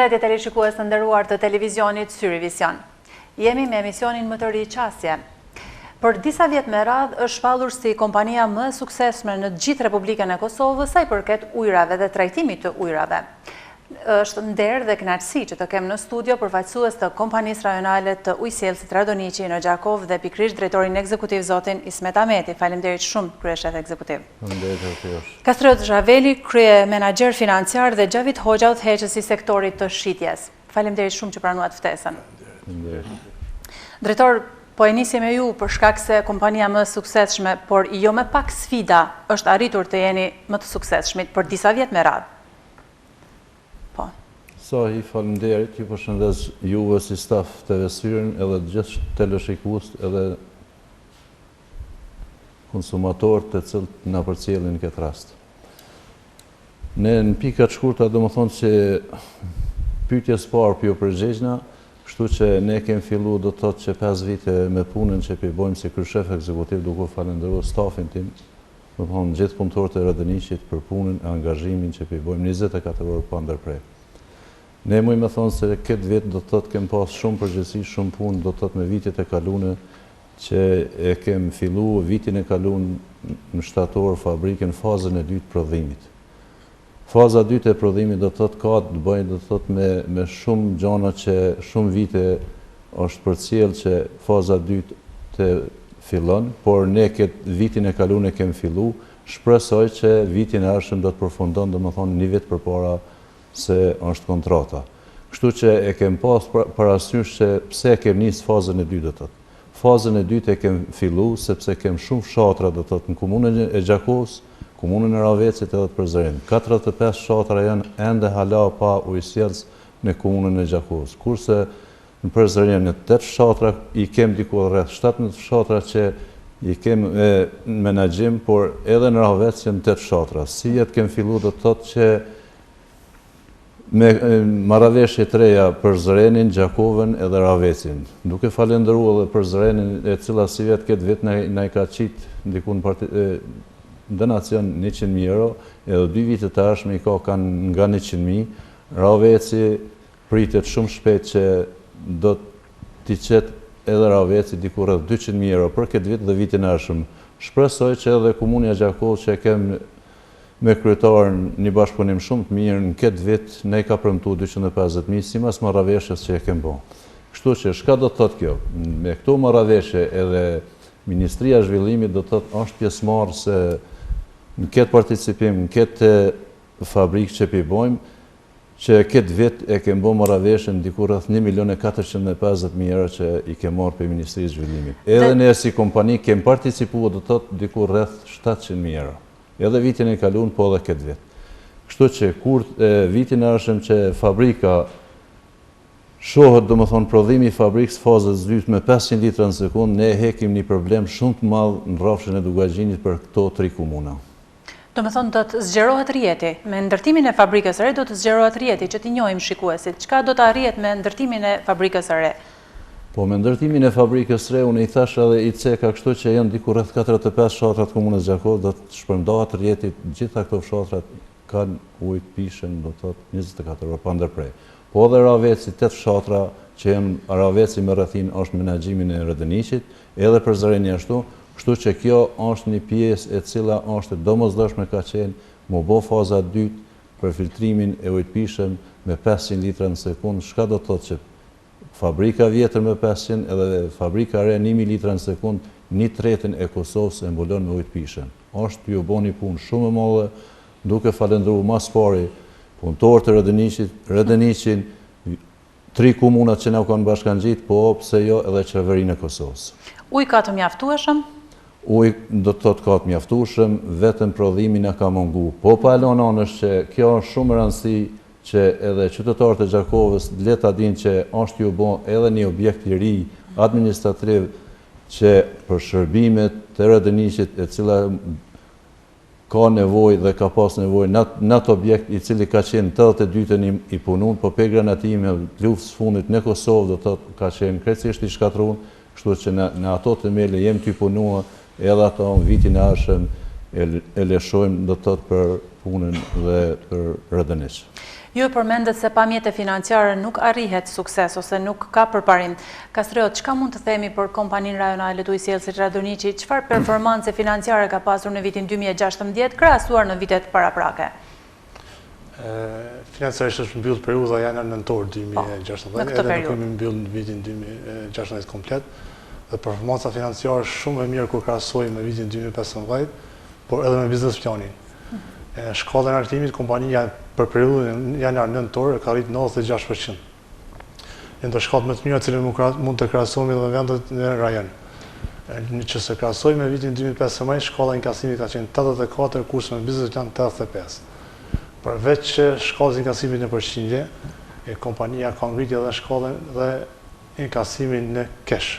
Përshëndetje teleshikues të nderuar të televizionit Syri Vision. Jemi me emisionin më të ri Qasje. Për disa vjet me radhë është shpallur si kompania më e suksesshme në gjithë Republikën e Kosovës sa i përket ujrave dhe trajtimit të ujrave. Është nder dhe kënaqësi që të kem në studio përfaqësues të Kompanisë Rajonale të Ujësjellësit Radoniqi në Gjakovë dhe pikërisht drejtorin ekzekutiv zotin Ismet Ahmeti. Faleminderit shumë kryeshef ekzekutiv. Faleminderit edhe ty jush. Kastriot Zhaveli, kryemenaxher financiar dhe Xhavit Hoxha udhëheqës i sektorit të shitjes. Faleminderit shumë që pranuat ftesën. Faleminderit. Drejtor, po e nisi me ju për shkak se kompania më e suksesshme, por jo me pak sfida është arritur të jeni më të suksesshmit për disa vjet me radhë. Po. Sahi, faleminderit, ju përshëndes juve si staf TV Syrin edhe të gjithë teleshikuesit edhe konsumatorët të cilët na përcjellin në këtë rast. Ne në pika të shkurta domethonë që pyetjes parë po ju përgjigjna, kështu që ne kem fillu do të thotë që 5 vite me punën që po bojmë si kryeshef ekzekutiv duke falënderuar stafin tim, Domethonë gjithë punëtorët e Radoniqit për punën e angazhimin që po i bojmë 24 orë pa ndërpre. Ne mujmë me thonë se këtë vit do të thotë kem pas shumë përgjegjësi, shumë punë, do të thotë me vitet e kalune që e kem fillu vitin e kalun në shtator fabrikën fazën e dytë prodhimit. Faza e dytë e prodhimit do të thotë ka të bëjë do të thotë me me shumë gjana që shumë vite është përcjellë që faza e dytë të fillon, por ne këtë vitin e kalun e kem fillu, shpresoj që vitin e ardhshëm do të përfundon domethënë një vit përpara se është kontrata. Kështu që e kem pas parasysh që pse e kem nis fazën e dytë do të thotë. Fazën e dytë e kem fillu sepse kem shumë fshatra do të thotë në komunën e Gjakovës, komunën e Rahovecit edhe të Prizrenit. 45 fshatra janë ende hala pa ujësjellës në komunën e Gjakovës. Kurse në Prizren janë 8 fshatra, i kem diku rreth 17 fshatra që i kem në menaxhim, por edhe në Rahovec janë 8 fshatra. Sivjet kem fillu do të thotë që Me marrëveshje të reja Prizrenin, Gjakovën edhe Rahovecin. Duke falënderu edhe Prizrenin e cila sivjet këtë vit na i ka qitë diku në donacion 100.000 euro, edhe dy vitet e ardhshme i ka kanë nga 100.000. Rahoveci pritet shumë shpejt që do t'i qet edhe Rahoveci diku rreth 200.000 euro për këtë vit dhe vitin e ardhshëm. Shpresoj që edhe Komuna e Gjakovës që e kem me kryetarin një bashkëpunim shumë të mirë, në këtë vit na i ka premtu 250.000, simas marrëveshjes që e kem bo. Kështu që, shka do të thotë kjo? Me këto marrëveshje edhe Ministria e Zhvillimit do të thotë është pjesëmarrëse në këtë participim, në këtë fabrikë që po i bojmë, që këtë vit e kem bo marrëveshjen diku rreth 1 milion e 450.000 euro që i kem marrë prej Ministrisë Zhvillimit. Edhe ne si kompani kem participu do të thotë diku rreth 700.000 euro. Edhe vitin e kalun, po edhe këtë vit. Kështu që kur vitin e ardhshëm që fabrika shohët, domethonë, prodhimi i fabrikës fazës dytë me 500 litra në sekundë, ne hekim një problem shumë të madh në rrafshin e Dukagjinit për këto tri komuna. Domethonë, do të zgjerohet rrjeti. Me ndërtimin e fabrikës së re, do të zgjerohet rrjeti, që t'i njohim shikuesit. Çka do të arrihet me ndërtimin e fabrikës së re? Po, me ndërtimin e fabrikës së re, unë i thash edhe i ceka kështu që janë diku rreth 45 fshatra të komunës Gjakovë, do të shpërndahet rrjeti, gjitha këto fshatrat kanë ujë të pijshëm, do të thotë 24 orë pa ndërpre. Po edhe Rahoveci, 8 fshatra që janë Rahoveci me rrethinë është në menaxhimin e Radoniqit, edhe Prizreni ashtu, kështu që kjo është një pjesë e cila është e domosdoshme ka qenë mu bo faza e dytë për filtrimin e ujit të pijshëm me 500 litra në sekundë, çka do të thotë që fabrika vjetër me 500 edhe fabrika re 1000 litra në sekundë, një tretën e Kosovës e mbulon me ujë të pijshëm. Është ju bo një punë shumë e madhe, duke falënderu mas pari punëtorët e Radoniqit, Radoniqin, tri komunat që na u kanë bashkangjit, po pse jo edhe qeverinë e Kosovës. Ujë ka të mjaftueshëm? Ujë do të thotë ka të mjaftueshëm, vetëm prodhimi na ka mungu. Po pa e lënë anësh që kjo është shumë e rëndësi që edhe qytetarët e Gjakovës le ta dinë që është ju bo edhe një objekt i ri administrativ që për shërbimet të Radoniqit e cila ka nevojë dhe ka pas nevojë në atë objekt i cili ka qenë 82-ën i punun, po pe granatime luftës fundit në Kosovë do të thotë ka qenë krejtësisht i shkatrun, kështu që në, në ato temele jem tu punua edhe ato në vitin e ardhshëm e, e lëshojmë do të thotë për punën dhe për Radoniq. Ju e përmendët se pa mjete financiare nuk arrihet sukses ose nuk ka përparim. Kastriot, çka mund të themi për kompaninë rajonale të ujësjellësit Radoniqi, çfarë performance financiare ka pasur në vitin 2016 krahasuar në vitet paraprake? Financiarisht është mbyllë periudha janar-nëntor 2016, po, edhe nuk kemi mbyllë në vitin 2016 komplet, dhe performanca financiare është shumë e mirë kur krahasojmë me vitin 2015, por edhe me biznes planin. Shkallën e arkëtimit, kompania për periudhën janar-nëntor e ka rritë 96%. Një ndër shkallët më të mira të cilën mund të krahasohemi edhe me vendet në rajon. Në qoftë se krahasojmë me vitin 2015, shkalla e inkasimit ka qenë 84, kurse me biznes plan 85. Përveç shkallës inkasimit në përqindje, kompania ka ngritje edhe shkallën dhe inkasimin në kesh.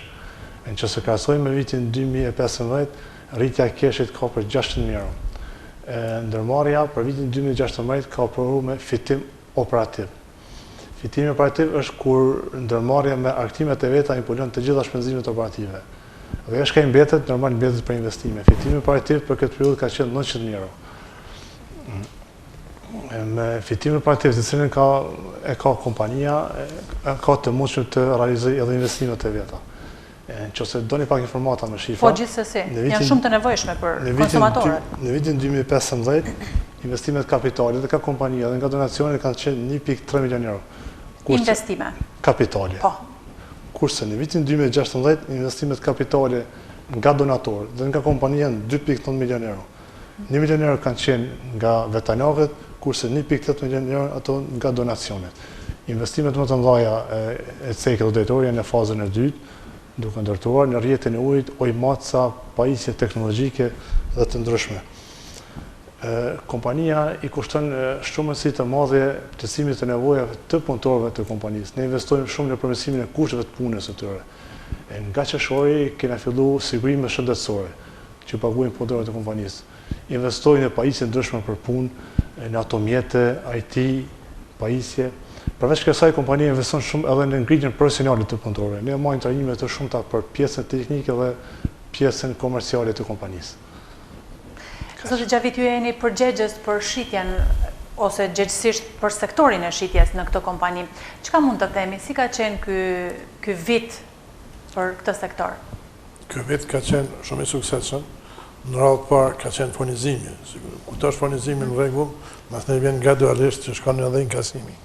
Në qoftë se krahasojmë me vitin 2015, rritja e keshit ka për 600.000 euro. Ndërmarrja për vitin 2016 ka operu me fitim operativ. Fitimi operativ është kur ndërmarrja me arkëtimet e veta i mbulon të gjitha shpenzimet operative. Dhe ajo çka i mbetet, normal mbetet për investime. Fitimi operativ për këtë periudhë ka qenë 900.000 euro. Me fitimin operativ të cilin ka, e ka kompania, e ka të mundshme të realizojë edhe investimet e veta. Në qoftë se doni pak informata me shifra. Po, gjithsesi, janë shumë të nevojshme për konsumatorët. Në vitin 2015, investimet kapitale dhe nga kompania dhe nga donacionet kanë qenë 1.3 milion euro. Investime? Kapitale. Po. Kurse në vitin 2016, investimet kapitale nga donatorët dhe nga kompania janë 2.9 milion euro. 1 milion euro kanë qenë nga vetanakët, kurse 1.8 milion euro ato nga donacionet. Investimet më të mëdha e ceki dhe drejtori janë në fazën e dytë, duke ndërtuar në rrjetin e ujit, ujëmatësa, pajisje teknologjike dhe të ndryshme. Kompania i kushton shumë rëndësi të madhe plotësimit të nevojave të punëtorëve të kompanisë. Ne investojmë shumë në përmirësimin e kushteve të punës së tyre. Nga qershori kena fillu sigurime shëndetësore. që paguajnë punëtorët e kompanisë. Investojnë në pajisje ndryshme për punë, në automjete, IT, pajisje. Përveç kësaj, kompania investon shumë edhe në ngritjen profesionale të punëtorëve. Ne marrim trajnime të shumta për pjesën teknike dhe pjesën komerciale të kompanisë. Zoti Xhavit, ju jeni përgjegjës për shitjen ose gjegjësisht për sektorin e shitjes në këtë kompani. Çka mund të themi, si ka qenë ky ky vit për këtë sektor? Ky vit ka qenë shumë i suksesshëm. Në radhë të parë ka qenë furnizimi. Kur është furnizimi në rregull, masnej vjen gradualisht që shkon edhe inkasimi.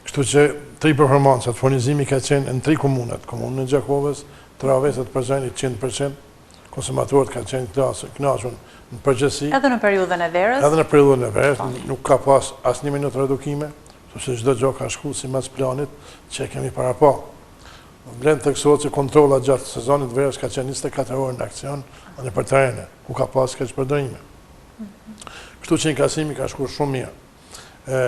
Kështu që tri performancat, furnizimi ka qenë në tri komunat, komunën e Gjakovës, Teravecit, Prizrenit 100%, konsumatorët kanë qenë të kënaqur në përgjithësi. Edhe në periudhën e verës? Edhe në periudhën e verës, po. nuk ka pas asnjë minutë redukime, kështu që çdo gjë ka shku sipas planit që e kemi parapa. Vlen të theksohet se kontrolla gjatë sezonit të verës ka qenë 24 orë në aksion dhe nëpër terrene, ku ka pas keqpërdorime. Kështu që inkasimi ka shku shumë mirë.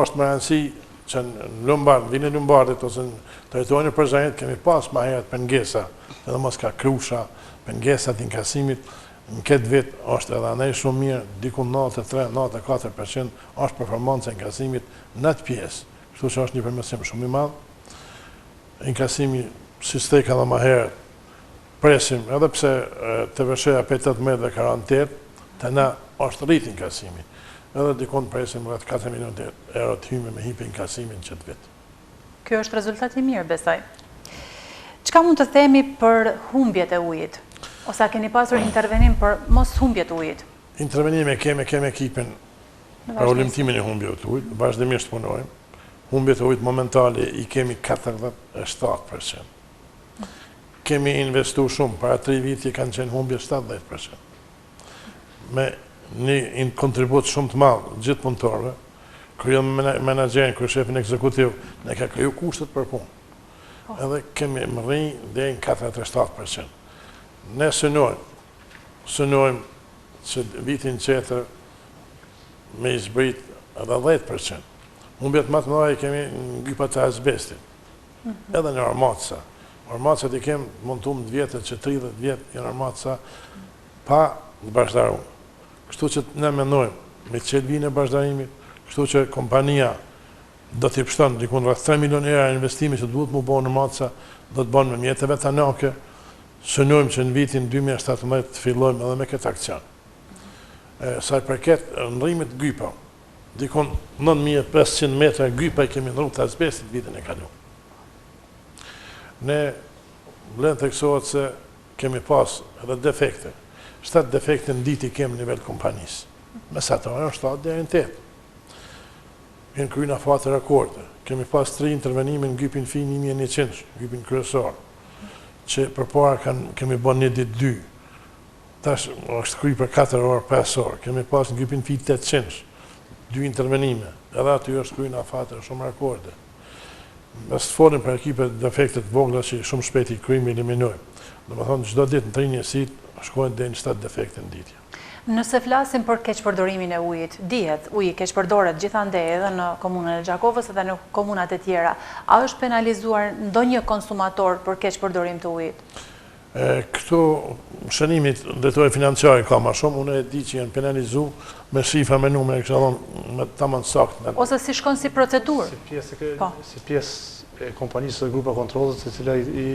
Është me rëndësi që në Lumbardh, në Vilën e Lumbardhit ose në territorin e Prizrenit kemi pas ma herët pengesa, edhe mos ka krusha, pengesa të inkasimit, në këtë vit është edhe anej shumë mirë, diku 93, 94% është performanca e inkasimit në atë pjesë. Kështu që është një përmirësim shumë i madh. Inkasimi, siç ceka edhe ma herët, presim, edhe pse TVSH-ja prej 18 dhe 48, te na është rrit inkasimi. Edhe dikun presim rreth 4 milion euro të hyjme me hipë inkasimin qëtë vit. Kjo është rezultat i mirë, besoj. Çka mund të themi për humbjet e ujit? Ose a keni pasur intervenim për mos humbjet e ujit? Intervenime kemi, kemi ekipin për hulumtimin e humbjeve të ujit, vazhdimisht punojmë. Humbjet e ujit momentale i kemi 47%. Kemi investu shumë, para 3 viti kanë qenë humbje 70%. Me një kontribut shumë të madh gjithë punëtorëve, krye menaxherin, krye shefin ekzekutiv, na ka kriju kushtet për punë. Po. Edhe kemi mrri deri në 47%. Ne synojmë, synojmë që vitin tjetër me i zbrit edhe 10%. Humbjet më të mëdha i kemi në gypat e azbestit, mhm. edhe në armatsa. Armatsat i kemi montum të vjetër që 30 vjet janë armatsa pa të bazhdaru. Kështu që ne mendojmë me qelë vijën e bazhdarimit, kështu që kompania do t'i pshton dikun rreth 3 milion euro investimi që duhet mu bo në armatsa, do të bënë me mjete vetanake, synojmë që në vitin 2017 të fillojmë edhe me këtë akcion. Sa i përket ndërrimit gypa, dikun 9500 metra gypa i kemi ndërru të asbestit vitin e kalu. Ne vlen theksohet se kemi pas edhe defekte. 7 defekte në ditë i kemi në nivel kompanisë. Mesatare është 7 deri në 8. Janë kry në afate rekorde. Kemi pas 3 intervenime në gypin fi 1100, gypin kryesor, që përpara kemi bën një ditë 2. Tash është kry për 4 orë, 5 orë. Kemi pas në gypin fi 800, 2 intervenime. Edhe aty është kry në afate shumë rekorde. Mos të folim për ekipet defektet vogla që shumë shpejt i kryjmë, eliminojmë. Domethënë, çdo ditë në tri njësitë shkojnë deri në 7 defekte në ditë. Nëse flasim për keqpërdorimin e ujit, dihet, uji keqpërdoret gjithandej edhe në komunën e Gjakovës edhe në komunat e tjera. A është penalizuar ndonjë konsumator për keqpërdorim të ujit? Këtu shënimit drejtori financiar ka ma shumë, unë e di që janë penalizu me shifra, me numre, e kisha thonë me tamam saktë. Ose si shkon si procedurë? Si pjesë e po. si pjesë e kompanisë së grupa kontrollit, e cila i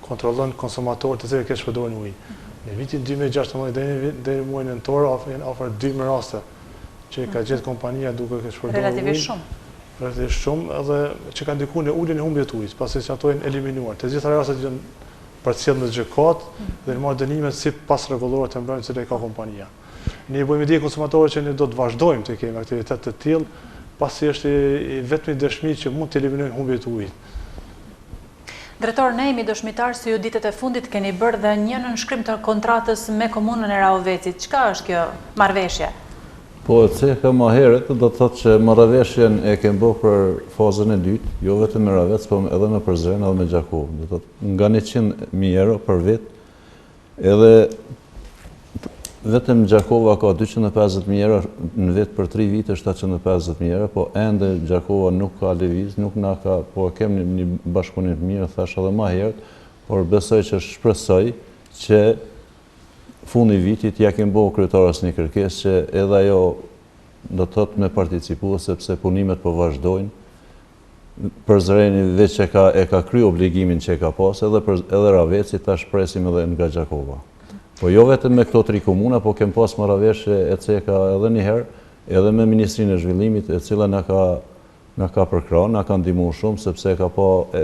kontrollon konsumatorët të cilët keqpërdorin ujin. Në vitin 2016 deri deri në muajin nëntor janë afër 2000 raste që ka gjetë kompania duke keqpërdorur ujin. Relativisht shumë. Relativisht shumë edhe që ka ndikuar në uljen e humbjes të ujit, pasi që ato janë eliminuar. Të gjitha rastet janë përcjellë në gjykatë dhe janë marrë dënimet sipas rregullores të mbrojtjes që ka kompania. Ne i bëjmë me dije konsumatorëve që ne do të vazhdojmë të kemi aktivitet të tillë, pasi është i vetmi dëshmi që mund të eliminojnë humbjet e ujit. Drejtor, ne jemi dëshmitarë se ju ditët e fundit keni bërë dhe një nënshkrim të kontratës me komunën e Rahovecit. Çka është kjo marrëveshje? Po, e ceka ma herët, do të thotë që marrëveshjen e kem bo për fazën e dytë, jo vetëm me Rahovec, po edhe me Prizren edhe me Gjakovë. Do të thotë nga 100.000 euro për vit, edhe vetëm Gjakova ka 250.000 euro në vit për 3 vite 750.000 euro, po ende Gjakova nuk ka lëviz, nuk na ka, po e kem një, një bashkëpunim të mirë, thash edhe ma herët, por besoj që shpresoj që fundi i vitit ja kem bo kryetares një kërkesë që edhe ajo do të thotë me participu sepse punimet po vazhdojnë. Prizreni veç e ka e ka kry obligimin që e ka pas edhe për edhe Rahoveci tash presim edhe nga Gjakova. Po jo vetëm me këto tri komuna, po kem pas marrëveshje e ceka edhe një herë edhe me Ministrinë e Zhvillimit e cila na ka Na ka përkrah, na ka ndihmu shumë sepse e ka pa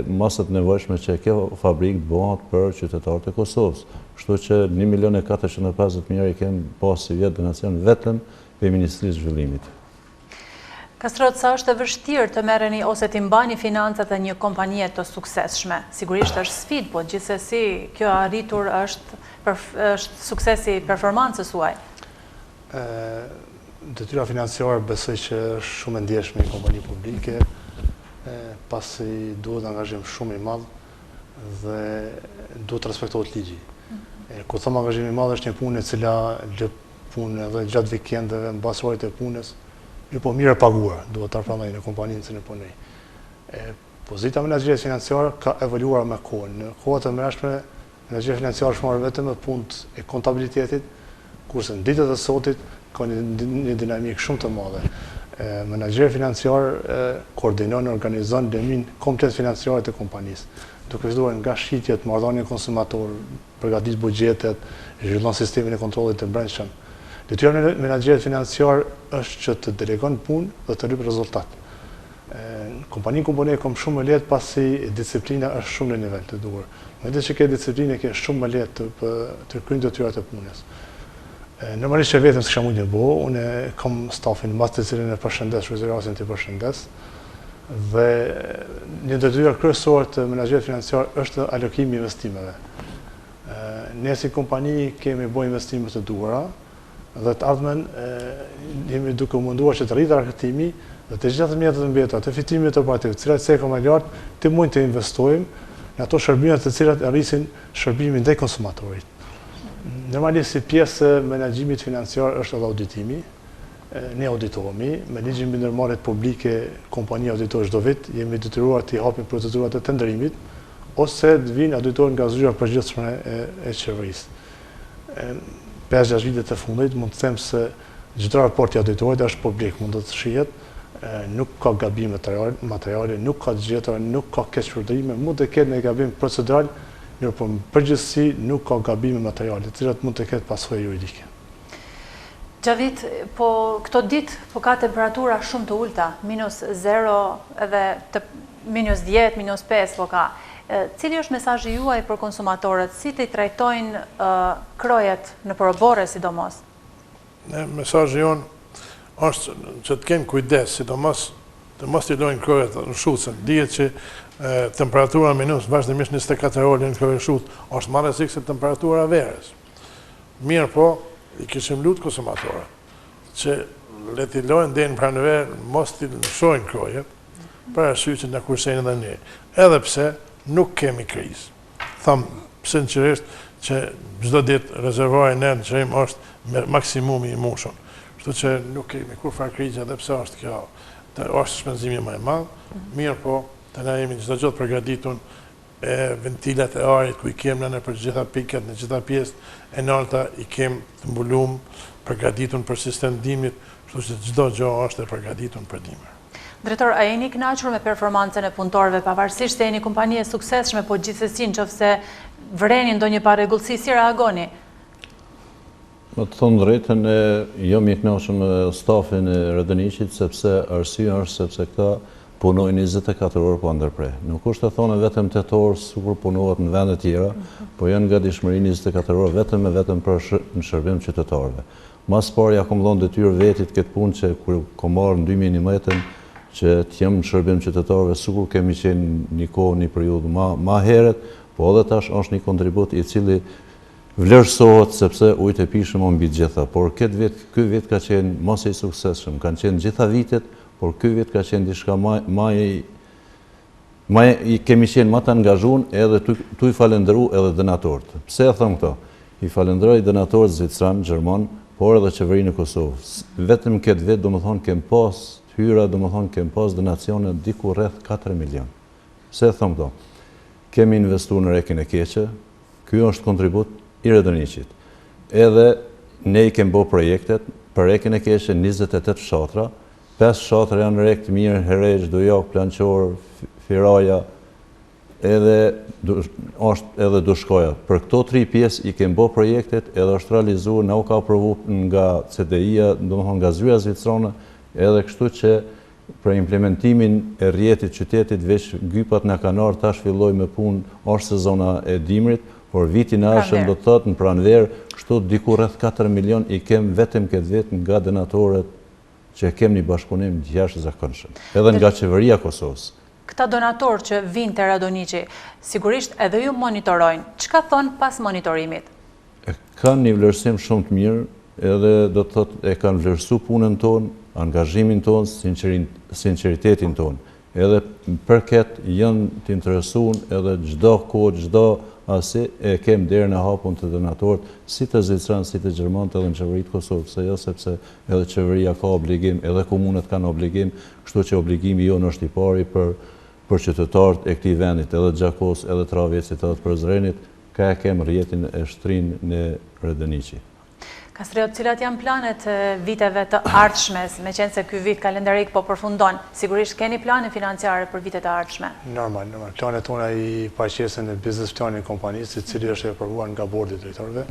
ma se të nevojshme që kjo fabrikë të bëhet për qytetarët e Kosovës. Kështu që 1 milion e 450 mijë euro i kem pas sivjet donacion vetëm prej Ministrisë së Zhvillimit. Kastriot, sa është e vështirë të merreni ose t'i mbani financat e një kompanie të suksesshme? Sigurisht është sfidë, po gjithsesi kjo e arritur është është suksesi i performancës suaj. Detyra financiare besoj që është shumë e ndjeshme në kompani publike, pasi duhet angazhim shumë i madh dhe duhet të respektohet ligji. Mhm. Kur them angazhim i madh është një punë e cila lë punë edhe gjatë vikendeve, mbas orarit të punës, mirëpo mirë e paguar, duhet ta pranoj në kompaninë në cilën punoj. Pozita e menaxherit financiar ka evoluar me kohën. Në kohët e mëhershme Menaxheri financiar është marrë vetëm me punët e kontabilitetit, kurse në ditët e sotit ka një, një dinamikë shumë të madhe. Menaxheri financiar koordinon, organizon lëminë komplet financiare të kompanisë, duke filluar nga shitjet, marrëdhënia me konsumator, përgatit buxhetet, zhvillon sistemin e kontrollit të brendshëm. Detyra e menaxherit financiar është që të delegon punë dhe të lypë rezultat. Në kompaninë ku punoj kam shumë më lehtë pasi disiplina është shumë në nivel të duhur. Në momentin që ke disiplinë e ke shumë më lehtë të të kryen detyrat e punës. Normalisht që vetëm s'kisha mujt me bo, unë kam stafin mbas të cilin e përshëndes, shfrytëzoj rastin të përshëndes. Dhe një detyra kryesore të menaxherit financiar është alokimi i investimeve. Ne si kompani kemi bo investime të duhura, dhe të ardhmen jemi duke u munduar që të rritet arkëtimi dhe të gjitha mjetet e mbetura të fitimit operativ, të cilat ceka më lart, të mund të investojmë në ato shërbime të cilat e rrisin shërbimin ndaj konsumatorit. Normalisht si pjesë e menaxhimit financiar është edhe auditimi. Ne auditohemi, me ligjin mbi ndërmarrjet publike, kompania auditohet çdo vit, jemi detyruar të hapim procedurat e tendrimit ose të vinë auditorë nga zyra e përgjithshme e, e qeverisë. 5-6 vitet e fundit, mund të them se çdo raport i auditorit është publik, mund të shihet, nuk ka gabime materiale, nuk ka të gjetura, nuk ka keqpërdorime, mund të ketë një gabim procedural, mirëpo në përgjithësi nuk ka gabime materiale, të cilat mund të ketë pasoja juridike. Xhavit, po këto ditë po ka temperatura shumë të ulëta, minus 0 edhe të minus 10, minus 5 po ka. Cili është mesazhi juaj për konsumatorët, si t'i trajtojnë krojet nëpër oborre sidomos? Ne, mesazhi jonë është që të kenë kujdes, sidomos të mos t'i lojnë krojet në shucën. Dihet që temperatura minus vazhdimisht 24 orë në kroje shutë, është ma rrezik se temperatura verës. Mirëpo, i kishim lutë konsumatorët, që le t'i lojnë deri në pranverë, mos t'i lëshojnë krojet, për arsye që na kursejnë edhe ne. Edhe pse nuk kemi krizë. Tham sinqerisht që çdo ditë rezervuari në Qerim është me maksimumi i mushun. Kështu që nuk kemi kurrfarë krize edhe pse është kjo, është shpenzimi më i madh, mirëpo, të na jemi çdo gjë të përgatitun e ventilat e ajrit ku i kem në nëpër gjitha pikat, në gjitha pjesët e nalta i kem të mbulum, përgatitun për sistem dimrit, kështu që çdo gjë është e përgatitun për dimër. Drejtor, a jeni i kënaqur me performancën e punëtorëve, pavarësisht se jeni kompani e suksesshme, po gjithsesi në qoftë se vëreni ndonjë parregullsi, si reagoni? Me të thonë drejtën, jam i kënaqur me stafin e Radoniqit, sepse arsyeja është sepse këta punojnë 24 orë pa ndërpre. Nuk është e thonë vetëm 8 orë sikur punohet në vende tjera, po janë në gatishmëri 24 orë vetëm e vetëm për në shërbim qytetarëve. Mas pari ja kom dhonë detyrë vetit këtë punë që kur kom marrë në 2011 që të jem në shërbim qytetarëve, sikur kemi qenë një kohë, një periudhë ma, ma herët, po edhe tash është një kontribut i cili Vlerësohet sepse ujët e pijshëm o mbi të gjitha, por këtë vit, ky vit ka qenë më se i suksesshëm, kanë qenë gjitha vitet, por ky vit ka qenë diçka ma ma i ma i kemi qenë ma të angazhun edhe tu tu i falënderu edhe donatorët. Pse e them këto? I falënderoj donatorët zvicran, gjerman, por edhe qeverinë e Kosovës. Vetëm këtë vit, domethënë kem pas të hyra, domethënë kem pas donacione diku rreth 4 milion. Pse e them këto? Kemi investu në Rekën e Keqe, Ky është kontribut i Radoniqit. Edhe ne i kem bo projektet për Rekën e Keqe 28 fshatra, 5 fshatra janë rekë të mirë, Hereq, Dujak, Planqor, Firaja, edhe është edhe Dushkoja. Për këto tri pjesë i kem bo projektet edhe është realizu, na u ka aprovu nga CDI-a, domethonë nga zyra zvicrane, edhe kështu që Për implementimin e rrjetit qytetit veç gypat na kanë ardhur tash fillojmë me punë është sezona e dimrit por vitin e ardhshëm do të thotë në pranverë kështu diku rreth 4 milion i kem vetëm këtë vit nga donatorët që kem një bashkëpunim të jashtëzakonshëm edhe nga qeveria e Kosovës. Këta donatorë që vijnë te Radoniqi, sigurisht edhe ju monitorojnë. Çka thonë pas monitorimit? E kanë një vlerësim shumë të mirë, edhe do të thotë e kanë vlerësu punën tonë, angazhimin tonë, sinqeritetin tonë. Edhe për këtë janë të interesun edhe çdo kohë, çdo asi e kem derën e hapun te donatorët, si të zvicran, si të gjermanët edhe në qeveri të Kosovës, pse jo sepse edhe qeveria ka obligim, edhe komunat kanë obligim, kështu që obligimi jonë është i pari për për qytetarët e këtij vendit, edhe të Gjakovës, edhe të Rahovecit, edhe të Prizrenit, Ka e kem rrjetin e shtrinë në Radoniqi. Kastriot, cilat janë planet e viteve të ardhshme, meqenëse ky vit kalendarik po përfundon, sigurisht keni plane financiare për vitet e ardhshme? Normal, normal. Planet tona i paraqesin në biznes planin e kompanisë, i cili është i aprovuar nga bordi i drejtorëve.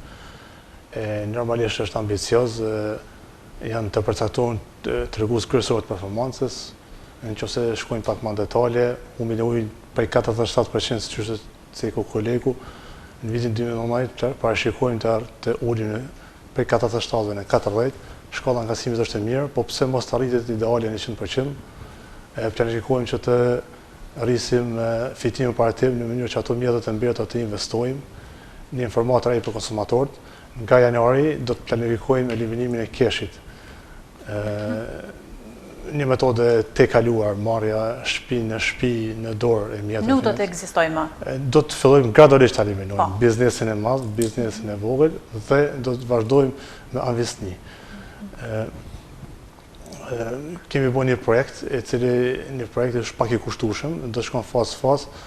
Normalisht është ambicioz, janë të përcaktuar tregues kryesorë të performancës, në qoftë se shkojmë pak më në detale, humbjen e ujit prej 47% siç është Ceku kolegu, në vitin 2019 parashikojmë të të ulim prej 47 në 40, shkalla e inkasimit është e mirë, po pse mos të arritet ideale në 100%, planifikojmë që të rrisim fitimin operativ në mënyrë që ato mjete të mbetura të investojmë, një informatë re për konsumatorët, nga janari do të planifikojmë eliminimin e cash-it një metodë e tejkaluar, marrja shpi në shpi në dorë e mjeteve. Nuk do të ekzistojë më. Do të fillojmë gradualisht ta eliminojmë po. biznesin e madh, biznesin e vogël dhe do të vazhdojmë me amvisni. Kemi bo një projekt, i cili një projekt është pak i kushtueshëm, do të shkon fazë fazë,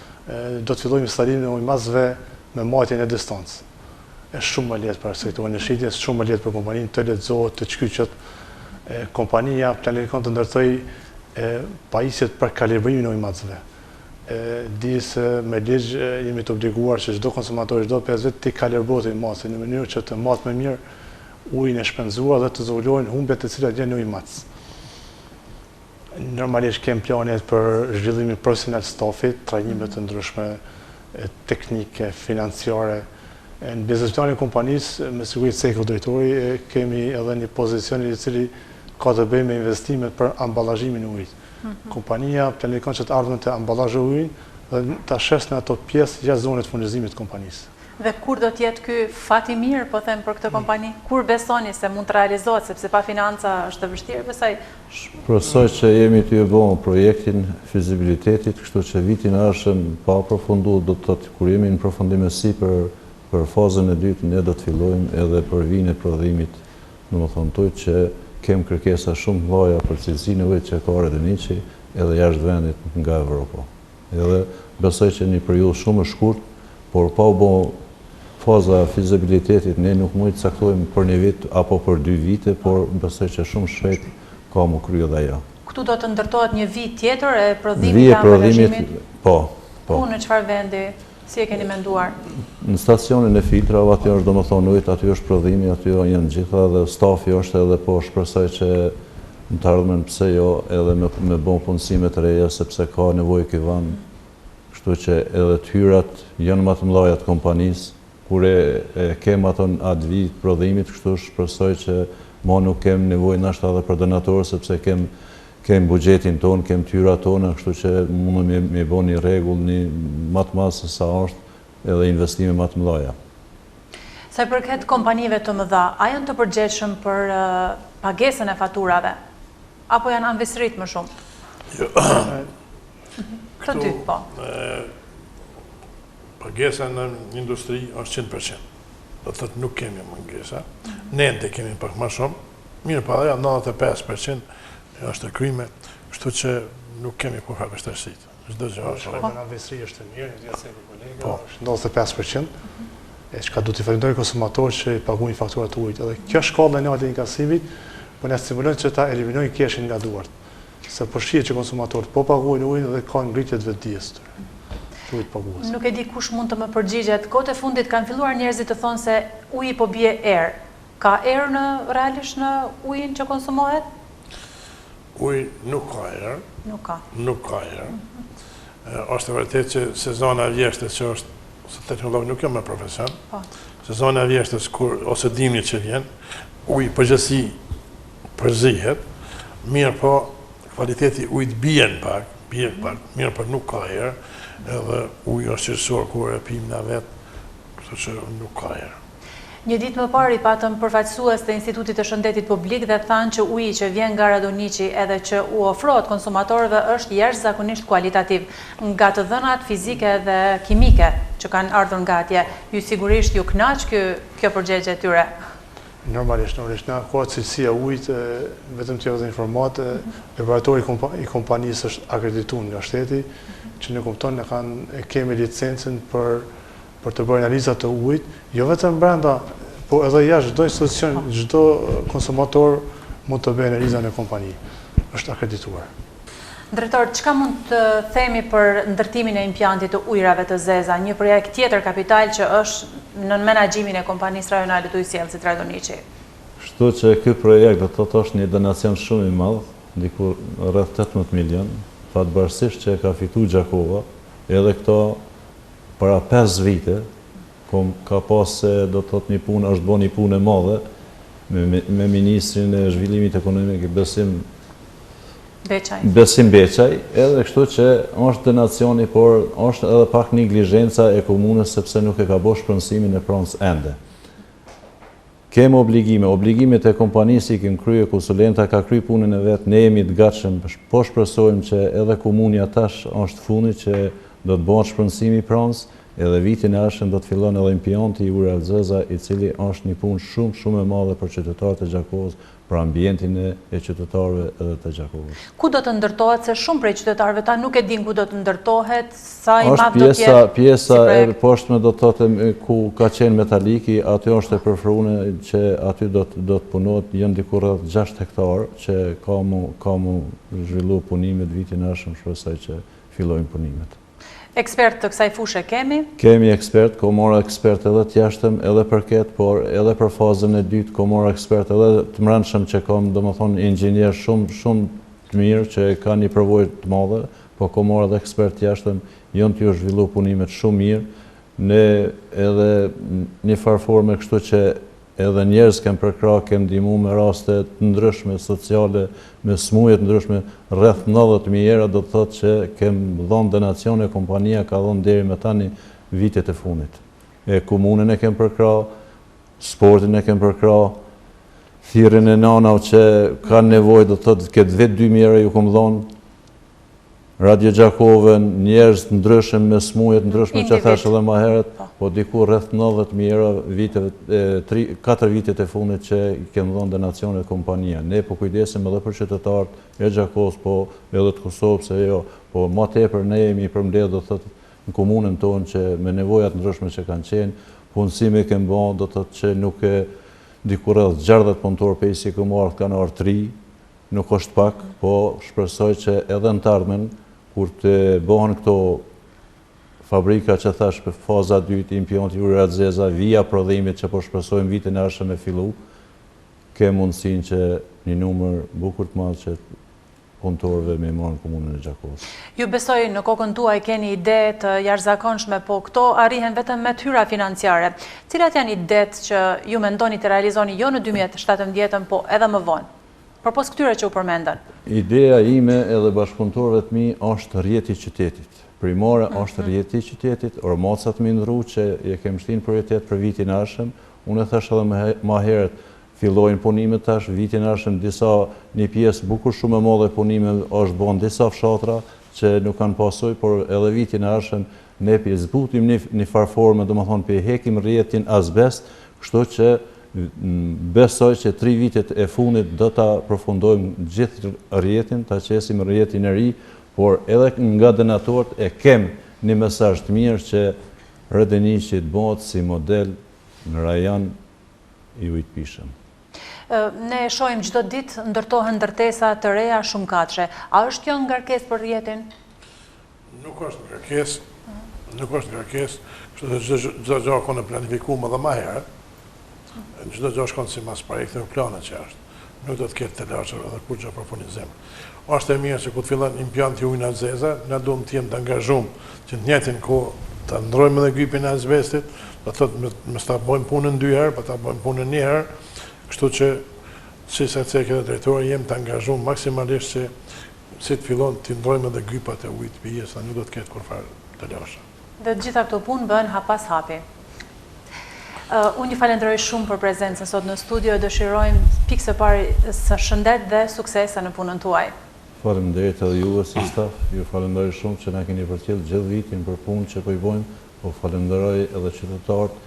do të fillojmë instalimin e ujëmatësve me matje në distancë. Është shumë më lehtë për sektorin e shitjes, shumë më lehtë për kompaninë të lexohet, të çkyçet. Kompania planifikon të ndërtojë pajisjet për kalibrimin e ujëmatësve. Di se me ligj jemi të obliguar që çdo konsumator çdo 5 vjet t'i kalibrohet ujëmatësi në mënyrë që të matë më mirë. ujin e shpenzuar dhe të zvogëlojnë humbjet të cilat janë në ujë matës. Normalisht kemi planet për zhvillimin profesional të stafit, trajnime të ndryshme teknike, financiare. Në biznes planin e kompanisë, me siguri ceku drejtori, kemi edhe një pozicion i cili ka të bëjë me investimet për ambalazhimin e ujit. Mhm. Kompania planifikon që të ardhmen të ambalazhojë ujin dhe ta shesë në ato pjesë jashtë zonës të furnizimit të kompanisë. Dhe kur do të jetë ky fat i mirë, po them për këtë kompani? Kur besoni se mund të realizohet, sepse pa financa është e vështirë, besoj? Shpresoj që jemi tu e bo projektin fizibilitetit, kështu që vitin e ardhshëm pa përfundu, do të thotë kur jemi në përfundim e sipër për fazën e dytë, ne do të fillojmë edhe për vijën e prodhimit, domethënë t'ujit që kem kërkesa shumë të mëdha për cilësinë e ujit që ka Radoniqi edhe jashtë vendit nga Evropa. Edhe besoj që një periudhë shumë e shkurt, por pa u bo faza e fizibilitetit, ne nuk mund të caktojmë për një vit apo për dy vite, por besoj që shumë shpejt ka m'u kry edhe ajo. Këtu do të ndërtohet një vijë tjetër e prodhimit të ambalazhimit? Po, po. Ku, në çfarë vendi? Si e keni menduar? Në stacionin e filtrave, aty është domethënë ujit, aty është prodhimi, aty janë gjitha dhe stafi është edhe po shpresoj që në të ardhmen pse jo edhe me, me bo punësime të reja, sepse ka nevojë ky vend, kështu që edhe të hyrat janë më të mëdha të kompanisë, kur e, e kem ato atë vijë të prodhimit, kështu shpresoj që mo nuk kem nevojë nashta edhe për donatorë, sepse kem Kem buxhetin tonë, kem të hyrat tona, kështu që mundemi me bo një rregull, një ma të madh se sa është, edhe investime ma të mëdha. Sa i përket kompanive të mëdha, a janë të përgjegjshëm për pagesën e faturave? Apo janë amvisëritë më shumë? Jo. Të dy, po. Pagesa në industri është 100%. Do të thotë nuk kemi mungesa. Ne ende kemi pak më shumë, Mirëpo edhe ajo 95% është e kryme, kështu që nuk kemi kurrfarë vështirësitë. Çdo gjë është. Po, në amvisëri është e mirë, një se kolega, po. është 95%, e çka du t'i falënderoj konsumatorët që i paguajnë faturat e ujit. Edhe kjo shkallë e lartë e inkasimit, po na stimulon që ta eliminojnë keshin nga duart. Se po shihet që konsumatorët po paguajnë ujin dhe ka ngritje të vetëdijes të tyre. Ujit pagues. Nuk e di kush mund të më përgjigjet. Kohët e fundit kanë filluar njerëzit të thonë se uji po bie erë. Ka erë në realisht në ujin që konsumohet? Uji nuk ka erë. Nuk ka. Nuk ka erë. Është e vërtetë që sezona e vjeshtës që është, se teknolog nuk jam me profesion, po. sezona e vjeshtës kur, ose dimri që vjen, uji përgjithësi përzihet, mirëpo kvaliteti i ujit bien pak, bien pak, mirëpo nuk ka erë, edhe uji është cilësor kur e pimë na vetë, kështu që nuk ka erë. Një ditë më parë i patëm përfaqësues të Institutit të Shëndetit Publik dhe thanë që uji që vjen nga Radoniqi edhe që u ofrohet konsumatorëve është jashtëzakonisht kualitativ. Nga të dhënat fizike dhe kimike që kanë ardhur nga atje, ju sigurisht ju kënaq ky kjo përgjegje e tyre? Normalisht, normalisht. Në kohë cilësia e ujit, vetëm të jap edhe informatë, laboratori i kompanisë është akredituar nga shteti, që nënkupton ne kanë e kemi licencën për për të bërë analiza të ujit, jo vetëm brenda, po edhe jashtë çdo institucion, çdo konsumator mund të bëjë analiza në kompani. Është akredituar. Drejtor, çka mund të themi për ndërtimin e impiantit të ujërave të zeza, një projekt tjetër kapital që është nën menaxhimin e kompanisë rajonale të ujësjellësit Radoniqi? Kështu që ky projekt do të thotë është një donacion shumë i madh, diku rreth 18 milion, fatbardhësisht që e ka fitu Gjakova, edhe këto Para 5 vite, kom, ka pas se do të thotë një punë, është bo një punë e madhe me, me ministrin e zhvillimit ekonomik Besim Beqaj. Besim Beqaj, edhe kështu që është donacioni, por është edhe pak neglizhenca e komunës sepse nuk e ka bo shpronësimin e pronës ende. Kemi obligime, obligimet e kompanisë i kem krye, konsulenta ka kry punën e vet, ne jemi të gatshëm, po shpresojmë që edhe komunja tash është fundi që do të bëhet shpronësimi i pronës, edhe vitin e ardhshëm do të fillon edhe impianti i ujërave të zeza, i cili është një punë shumë shumë e madhe për qytetarët e Gjakovës, për ambientin e e qytetarëve edhe të Gjakovës. Ku do të ndërtohet, se shumë prej qytetarëve tanë nuk e dinë ku do të ndërtohet, sa i madh do të jetë si pjesa e poshtme do të thotë ku ka qenë metaliki, aty është e përfrune që aty do të do të punohet, janë diku rreth 6 hektarë që ka mu ka mu zhvillu punimet vitin e ardhshëm shpresoj që fillojnë punimet. Ekspertë të kësaj fushe kemi? Kemi ekspertë, kom marrë ekspertë edhe të jashtëm, edhe për këtë, por edhe për fazën e dytë, kom marrë ekspertë edhe të mrendshëm që kom, domethonë, inxhinier shumë, shumë të mirë, që ka një përvojë të madhe, po kom marrë edhe ekspertë të jashtëm, janë tu u zhvillu punimet shumë mirë, ne edhe një farë forme kështu që Edhe njerëz kem përkrah, kem ndihmu me raste të ndryshme sociale, me smuje të ndryshme, rreth 90.000 euro do të thotë që kem dhonë donacione, kompania ka dhonë deri me tani vitet e fundit. E komunën e kem përkrah, sportin e kem përkrah, thirrjen e nanave që kanë nevojë do të thotë këtë vit 2.000 euro ju kom dhonë, Radio Gjakovën, njerëz të ndryshëm me smuje të ndryshme që thash edhe ma herët, po, po diku rreth 90.000 euro viteve, 4 vitet e fundit që i kem dhonë donacione kompania. Ne po kujdesim edhe për qytetarët e Gjakovës, po edhe të Kosovës, se jo, po ma tepër ne jemi i përmbledhë, do thotë, në komunën tonë që me nevojat ndryshme që kanë qenë, punësime kem bo, do thotë që nuk e diku rreth 60 punëtorë pej si kem ardhë kanë ardhë 3, Nuk është pak, po shpresoj që edhe në të ardhmen, kur të bëhen këto fabrika që thash për faza dytë, impianti ujëra të zeza, vija prodhimit që po shpresojmë vitin e ardhshëm me fillu, ke mundësinë që një numër bukur të madh që punëtorëve me i marrë në komunën e Gjakovës. Ju besoj në kokën tuaj keni ide të jashtëzakonshme, po këto arrihen vetëm me të hyra financiare. Cilat janë idetë që ju mendoni të realizoni jo në 2017-ën, po edhe më vonë? Përpos këtyre që u përmendën. Ideja ime edhe bashkëpunëtorëve të mi është rrjeti i qytetit. Primare është rrjeti i qytetit, ormacat me i ndrru që e kem shti në prioritet për vitin e ardhshëm. Unë e thash edhe ma herët, fillojnë punimet tash, vitin e ardhshëm disa, një pjesë bukur shumë e madhe e punimeve është bo në disa fshatra që nuk kanë pas ujë, por edhe vitin e ardhshëm ne po e zbutim një farë forme, domethënë po e hekim rrjetin azbest, kështu që Besoj që tri vitet e fundit do ta përfundojmë gjithë rrjetin, ta qesim rrjetin e ri, por edhe nga donatorët e kem një mesazh të mirë që Radoniqi të bëhet si model në rajon i ujit të pijshëm. Ne e shohim çdo ditë ndërtohen ndërtesa të reja shumëkatëshe. A është kjo ngarkesë për rrjetin? Nuk është ngarkesë, nuk është ngarkesë, kështu që çdo gjë ka konë e planifikume edhe ma herët, çdo gjë shkon sipas projekteve planet që është. Nuk do të ketë telashe edhe kurgjë për furnizim. Është e mirë që kur të fillon impianti ujna të zeza, na duam të jemi të angazhum që në të njëjtën kohë ta ndrojmë edhe gypin e azbestit, do të thotë mos ta bëjmë punën dy herë, po ta bëjmë punën një herë, kështu që si sa cek edhe drejtori jemi të angazhum maksimalisht që Si të fillon t'i ndrojmë edhe gypat e ujit të pijes dhe nuk do të ketë kurrfarë telashe. Dhe të gjitha këto punë bëhen hap pas hapi. Unë ju falenderoj shumë për prezencën sot në studio e dëshirojmë pikë së pari shëndet dhe suksese në punën tuaj. Faleminderit edhe juve si staf, ju falenderoj shumë që na keni përcjellë gjithë vitin për punë që po i bojmë, po falenderoj edhe qytetarët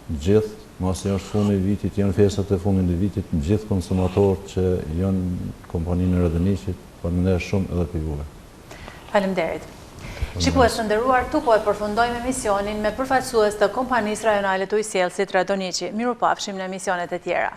Gjithë, masi është fundi i vitit, janë festat e fundit të vitit, gjithë konsumatorët që janë në kompaninë e Radoniqit, faleminderit shumë edhe për juve. Faleminderit. Shikues të nderuar, këtu po e përfundojmë emisionin me përfaqësues të kompanisë rajonale të ujësjellësit Radoniqi. Mirupafshim në emisionet e tjera.